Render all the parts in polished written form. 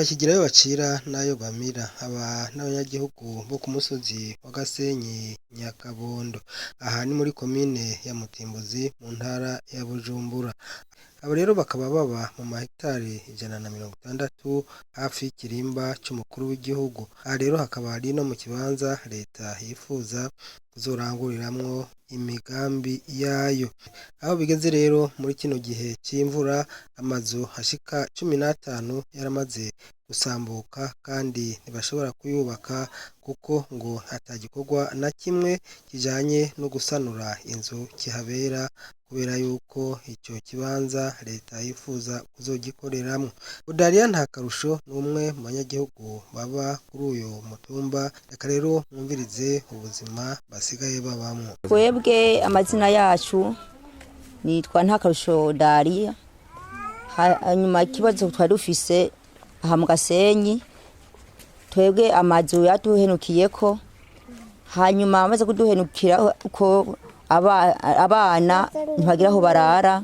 Ntibakigira ayo bacira n'ayo bamira. Aba n'abanyagihugu bo ku musozi wa Gasenyi Nyakabondo. Aha ni muri komine ya Mutimbuzi mu ntara ya Bujumbura. Abo rero bakaba baba mu mahegitari 160 hafi y'ikirimba c'umukuru w'igihugu. Aha rero hakaba ari no mu kibanza leta yifuza kuzoranguriramwo imigambi yayo. Aho bigeze rero muri kino gihe c'imvura, amazu ashika 15 yaramaze gusambuka kandi ntibashobora kuyubaka kuko ngo ata gikorwa na kimwe kijanye no gusanura inzu kihabera kubera yuko ico kibanza leta yifuza kuzogikoreramwo. Budariya Ntakarusho ni umwe mu banyagihugu baba kuri uyu mutumba, reka rero mwumvirize ubuzima basigaye babamwo. Twebwe amazina yacu nitwa Ntakarusho Dariya. Hanyuma ikibazo twari dufise aha mu Gasenyi, twebwe amazu yaduhenukiyeko. Hanyuma amaze kuduhenukira ko abana ntibagira aho barara,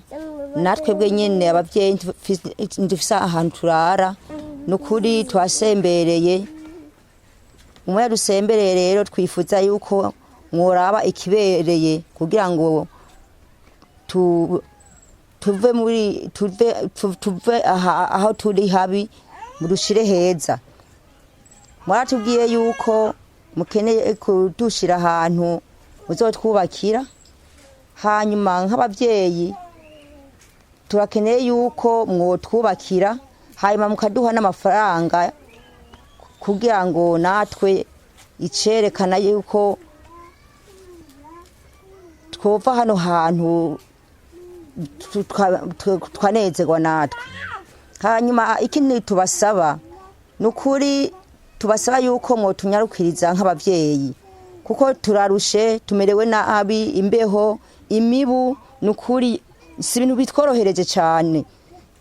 natwebwe nyene abavyeyi ntidufise ahantu turara. Ni ukuri twasembereye. Umwe yadusembereye rero, twifuza yuko mworaba ikibereye kugira ngo tuve muri tuve aha aho turi habi, mudushire heza. Mwaratubwiye yuko mukeneye kudushira ahantu muzotwubakira. Hanyuma nk'abavyeyi turakeneye yuko mwotwubakira, hanyuma mukaduha n'amafaranga kugira ngo natwe icerekana yuko twova hano hantu twanezerwa natwe. Hanyuma ikindi tubasaba, ni ukuri tubasaba yuko mwotunyarukiriza nk'abavyeyi, kuko turarushe, tumerewe nabi, imbeho, imibu, ni ukuri si ibintu bitworohereje cyane.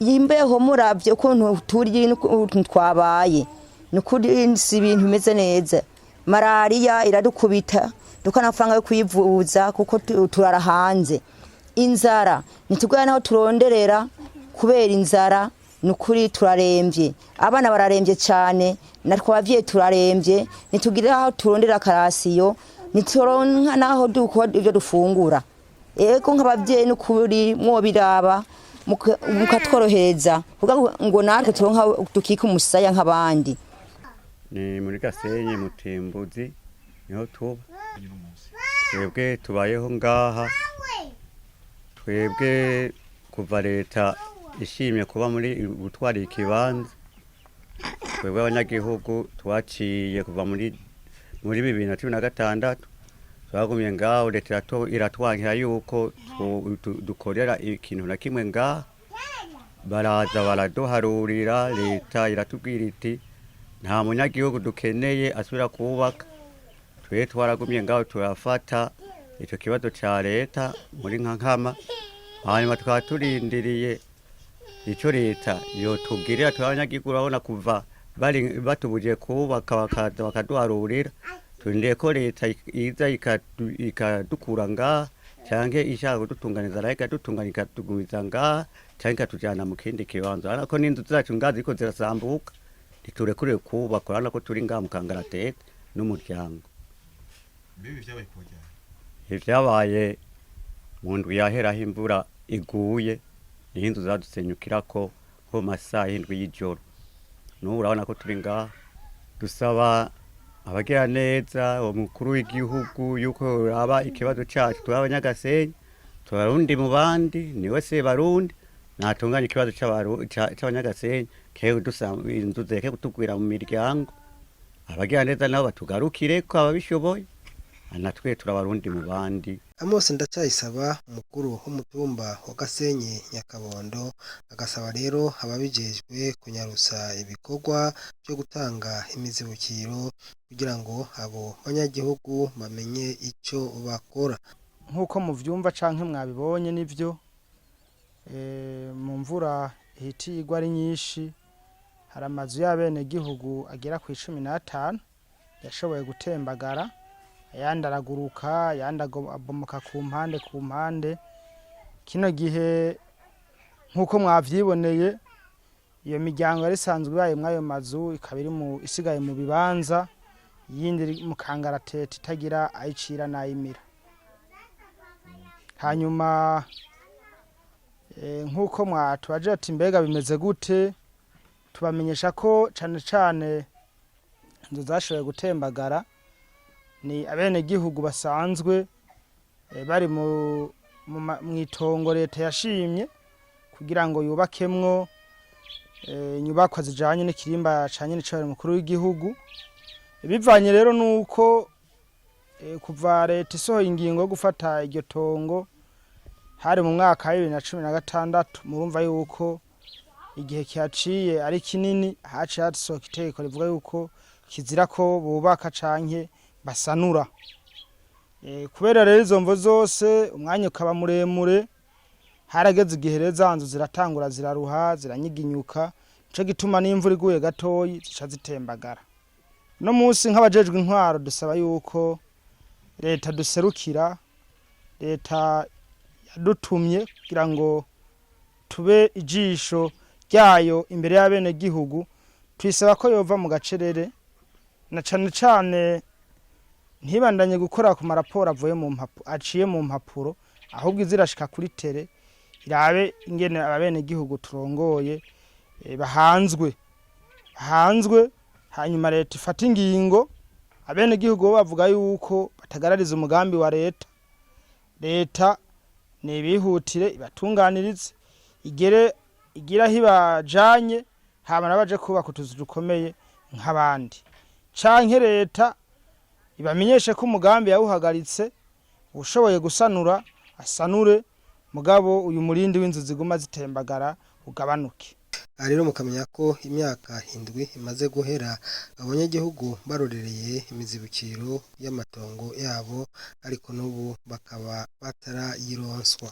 Imbeho muravye ukuntu turi n'ukuntu twabaye, ni ukuri si ibintu bimeze neza. Malariya iradukubita, duka amafaranga yo kwivuza kuko turara hanze. Inzara ntitugaya naho turonderera kubera inzara. Ni ukuri turaremvye, abana bararemvye cyane, natwe abavyeyi turaremvye. Ntitugira aho turondera akarasiyo, ntituronka naho dukora ibyo dufungura. Ego, nk'abavyeyi ni ukuri mwobiraba mukatworohereza kugira ngo natwe turonka dukike umusaya nk'abandi. Ni muri Gasenyi Mutimbuzi niho tuba. Twebwe tubayeho ngaha, twebwe kuva leta ishimye kuba muri gutwara ikibanza, twebwe abanyagihugu twaciye kuva muri 2016 twagumye ngaho. Leta iratwankira yuko dukorera ikintu na kimwe ngaha. Baraza baraduharurira, leta iratubwira iti nta munyagihugu dukeneye asubira kubaka. Twe twaragumye ngaho, turafata icyo kibazo ca leta muri nkankama. Hanyuma tukaba turindiriye icyo leta yotubwirira. Twe abanyagihugu, urabona kuva bari batubujije kubaka, bakaza bakaduharurira, turindiriye ko leta iza ikadukura ngaha, canke ishaka kudutunganiza nayo ikadutunganya ikatugumiza ngaha, canke ikatujana mu kindi kibanza. Urabona ko n'inzu zacu ngaha ziriko zirasambuka, ntiturekuriwe kubaka. Urabona ko turi ngaha mu kangaratete n'umuryango. Mbibi vyabaye kuwa ryari? Ivyabaye mu ndwi yahera aho imvura iguye, niho inzu zadusenyukirako nko mu masaha 7 y'ijoro. N'ubu urabona ko turi ngaha. Dusaba abagira neza, umukuru w'igihugu, yuko yoraba ikibazo cacu. Turi abanyagasenyi, turarundi mu bandi, niwe se barundi, natunganya ikibazo c'abanyagasenyi kewe inzu zireke kutugwira mu miryango. Abagira neza nabo batugarukireko, ababishoboye. Natwe turabarundi mu bandi. Amos Ndacayisaba, umukuru w'umutumba wa Gasenyi Nyakabondo, agasaba rero ababijejwe kunyarusa ibikorwa vyo gutanga imizibukiro kugira ngo abo banyagihugu bamenye ico bakora. Nk'uko muvyumva canke mwabibonye, nivyo, mu mvura ihita igwa ari nyinshi, hari amazu y'abenegihugu agera ku 15 yashoboye gutembagara, ayandi araguruka, ayandi abomoka ku mpande ku mpande. Kino gihe nk'uko mwavyiboneye. Iyo miryango yari isanzwe ibaye muri ayo mazu ikaba iri mu isigaye mu bibanza, iyindi iri mu kangaratete itagira ayicira n'ayimira. Hanyuma nk'uko mwatubaje ati mbega bimeze gute, tubamenyesha ko cane cane inzu zashoboye gutembagara ni abenegihugu basanzwe bari mw'itongo leta yashimye kugira ngo yubakemwo inyubakwa zijanye n'ikirimba ca nyenicubahiro mukuru w'igihugu. Bivanye rero nuko kuva leta isohoye ingingo yo gufata iryo tongo hari mu mwaka wa 2016, murumva yuko igihe kihaciye ari kinini. Haciye hasohoka itegeko rivuga yuko kizira ko bubaka canke basanura. Kubera rero izo mvo zose, umwanya ukaba muremure, harageze igihe rero za nzu ziratangura ziraruha, ziranyiginyuka. Nico gituma n'imvura iguye gatoyi zica zitembagara. No munsi nk'abajejwe intwaro dusaba yuko leta duserukira, leta yadutumye kugira ngo tube ijisho ryayo imbere y'abenegihugu, tuyisaba ko yova mu gacerere, na cane cane ntibandanye gukora ku maraporo avuye mu mpapu aciye mu mpapuro, ahubwo izirashika kuri terrain irabe ingene abenegihugu turongoye bahanzwe. Hanyuma leta ifata ingingo. Abenegihugu bo bavuga yuko batagarariza umugambi wa leta. Leta nibihutire ibatunganirize, igere igira aho ibajanye, hama nabo baje kubaka utuzu dukomeye nk'abandi, canke leta ibamenyeshe ko umugambi yawuhagaritse, ushoboye gusanura asanure, mugabo uyu murindi w'inzu ziguma zitembagara ugabanuke. Aha rero mukamenya ko imyaka 7 imaze guhera abanyagihugu barorereye imizibukiro y'amatongo yabo, ariko n'ubu bakaba batarayironswa.